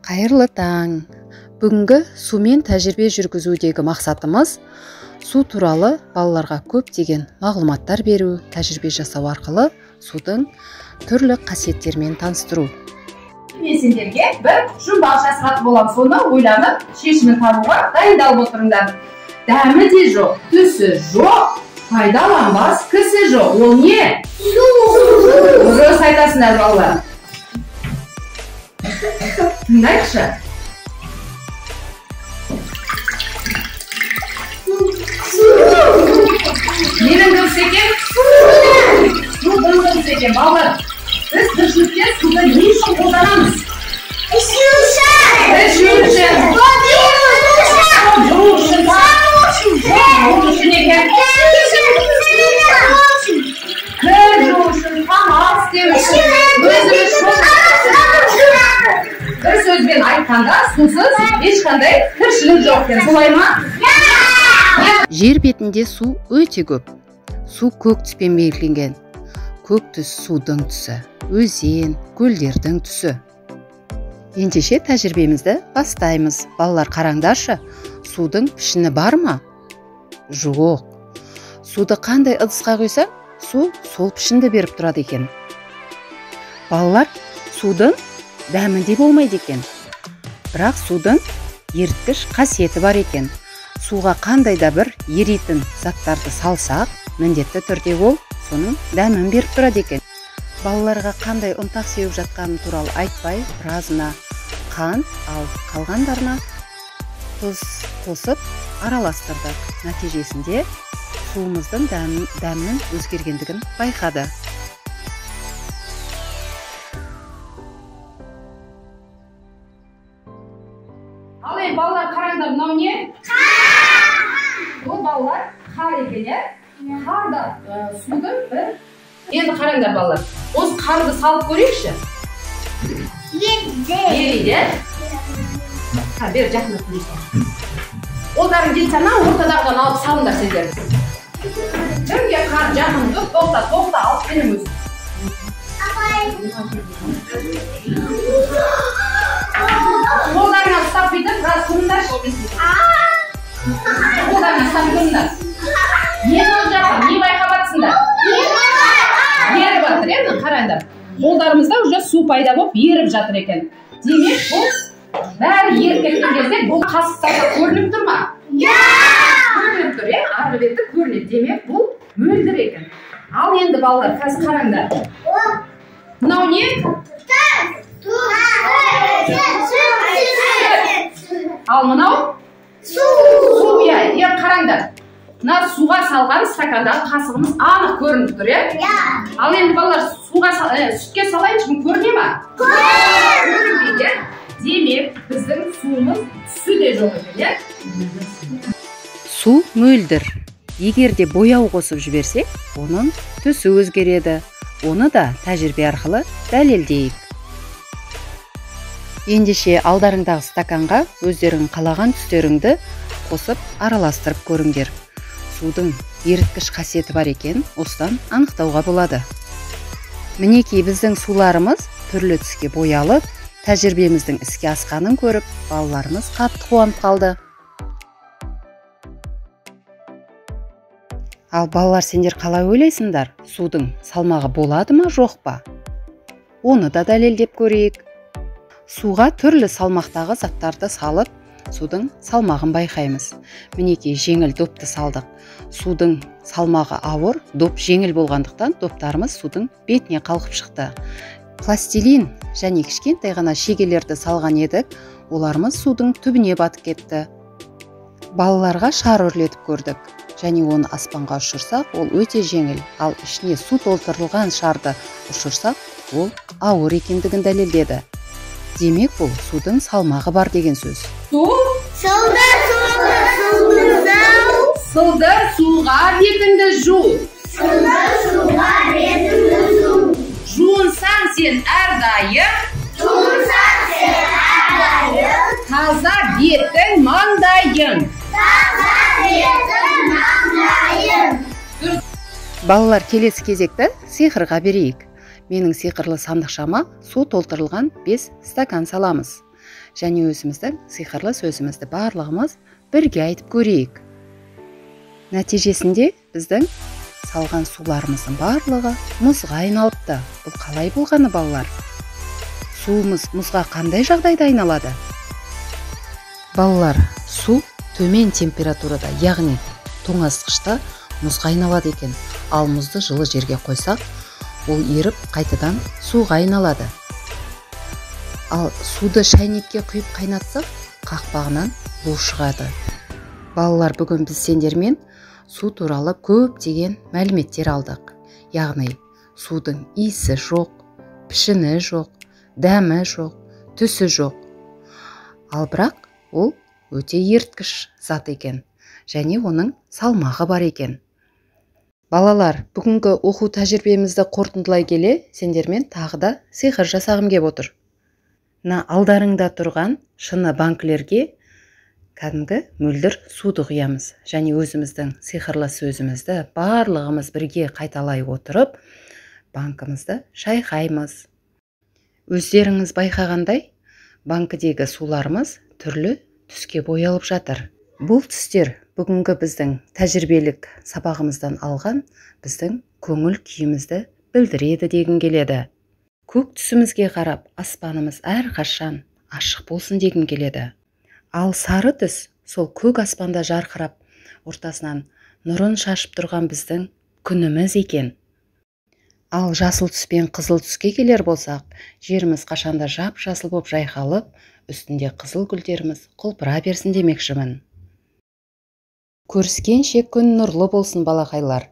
Қайырлы таң! Бүгінгі сумен тәжірибе жүргізудегі мақсатымыз су туралы балаларға көптеген мағлұматтар беру, тәжірибе жасау арқылы судың түрлі қасиеттерімен таныстыру. Мен сендерге бір жұмбақ жасағат боламын, соны ойланып, шешімін табуға дайындалып отырыңдар. Дәмі де жоқ, түсі жоқ, пайдаланбас кісі жоқ. Ол не? Су. Дұрыс айтасыңдар, балалар. Тыңдайықшы. Ненің дыбысы екен? Судың дыбысы екен, балалар. Біз тіршілікте суды не үшін қолданамыз? Ішу үшін. Ішу үшін. Жуу үшін. Жуу үшін екен. Кір жуу үшін, тамақ істеу үшін, өзіміз бір сөзбен айтқанда, сусыз ешқандай тіршілік жоқ екен. Солай ма? Жер бетінде су өте көп. Су көк түспен белгіленген. Көк түс судың түсі, өзен, көлдердің түсі. Ендеше тәжірибемізді бастаймыз. Балалар, қараңдаршы, судың пішіні бар ма? Жоқ. Суды қандай ыдысқа құйсаң, су сол пішінді беріп тұрады екен. Балалар, судың дәмі де болмайды екен. Бірақ судың еріткіш қасиеті бар екен. Суға қандай да бір еритін заттарды салсақ, міндетті түрде ол соның дәмін беріп тұрады екен. Балаларға қандай ұнтақ сеуіп жатқаным туралы айтпай, біразына қант, ал қалғандарына тұз қосып араластырдық. Нәтижесінде суымыздың дәмінің өзгергендігін байқады. Ал енді балалар, қараңдар, мынау не? Бұл балалар қар екен, иә? Қар да судың бір. Енді қараңдар, балалар, осы қарды салып көрейікші. Ериді, иә? Бері жақындап көрейік. Қолдарың келсе, ана ортадағыдан алып салыңдар сендер. Кімге қар жақын тұр, тоқта, тоқта, алып келем өзім. Қолдарыңа ұстап бүйтіп, біраз тұрыңдаршы. Қолдарыңа ұстап тұрыңдар. Не болып жатыр? Не байқап жатсыңдар? Еріп жатыр, енді қараңдар. Қолдарымызда уже су пайда болып еріп жатыр екен. Демек, бұл бәрі еріп кеткен кезде бұл қасықтарда көрініп тұр ма? Көрініп тұр, иә? Арғы бетті көрінеді. Демек, бұл мөлдір екен. Ал енді балалар, қазір қараңдар. Мынау не? Ал мынау? Су. Су, иә. Иә, қараңдар. Мына суға салған стакандағы қасығымыз анық көрініп тұр, иә? Ал енді балалар, суға сүтке салайыншы, бұл көріне ма? Көрінбейді, иә? Демек, біздің суымыз түсі де жоқ екен, иә? Су мөлдір. Егер де бояу қосып жіберсек, оның түсі өзгереді. Оны да тәжірибе арқылы дәлелдейік. Ендеше алдарыңдағы стаканға өздерің қалаған түстеріңді қосып араластырып көріңдер. Судың еріткіш қасиеті бар екен, осыдан анықтауға болады. Мінекей біздің суларымыз түрлі түске боялып, тәжірибеміздің іске асқанын көріп, балаларымыз қатты қуанып қалды. Ал балалар, сендер қалай ойлайсыңдар? Судың салмағы болады ма, жоқ па? Оны да дәлелдеп көрейік. Суға түрлі салмақтағы заттарды салып, судың салмағын байқаймыз. Мінекей жеңіл допты салдық. Судың салмағы ауыр, доп жеңіл болғандықтан доптарымыз судың бетіне қалқып шықты. Пластилин және кішкентай ғана шегелерді салған едік, оларымыз судың түбіне батып кетті. Балаларға шар үрлетіп көрдік. Және оны аспанға ұшырсақ, ол өте жеңіл, ал ішіне су толтырылған шарды ұшырсақ, ол ауыр екендігін дәлелдеді. Демек, бұл судың салмағы бар деген сөз. Су? Сылдыр суға бетіңді жу. Сылдыр суға бетіңді жу. Жуынсаң сен әрдайым. Жуынсаң сен әрдайым. Таза бетің маңдайың. Таза бетің маңдайың. Балалар, келесі кезекті сиқырға берейік. Менің сиқырлы сандықшама су толтырылған 5 стакан саламыз. Және өзіміздің сиқырлы сөзімізді барлығымыз бірге айтып көрейік. Нәтижесінде біздің салған суларымыздың барлығы мұзға айналыпты. Бұл қалай болғаны, балалар? Суымыз мұзға қандай жағдайда айналады? Балалар, су төмен температурада, яғни тоңазытқышта мұзға айналады екен. Ал мұзды жылы жерге қойсақ, ол еріп қайтадан суға айналады. Ал суды шәйнекке құйып қайнатсақ, қақпағынан бу шығады. Балалар, бүгін біз сендермен су туралы көптеген мәліметтер алдық. Яғни судың иісі жоқ, пішіні жоқ, дәмі жоқ, түсі жоқ. Ал бірақ ол өте еріткіш зат екен және оның салмағы бар екен. Балалар, бүгінгі оқу тәжірибемізді қорытындылай келе, сендермен тағы да сиқыр жасағым кеп отыр. Мына алдарыңда тұрған шыны банкілерге кәдімгі мөлдір суды құямыз және өзіміздің сиқырлы сөзімізді барлығымыз бірге қайталай отырып, банкімізді шайқаймыз. Өздеріңіз байқағандай, банкідегі суларымыз түрлі түске боялып жатыр. Бұл түстер бүгінгі біздің тәжірибелік сабағымыздан алған біздің көңіл күйімізді білдіреді дегім келеді. Көк түсімізге қарап аспанымыз әрқашан ашық болсын дегім келеді. Ал сары түс сол көк аспанда жарқырап, ортасынан нұрын шашып тұрған біздің күніміз екен. Ал жасыл түс пен қызыл түске келер болсақ, жеріміз қашанда жап-жасыл боп жайқалып, үстінде қызыл гүлдеріміз құлпыра берсін демекшімін. Көріскенше күн нұрлы болсын, балақайлар.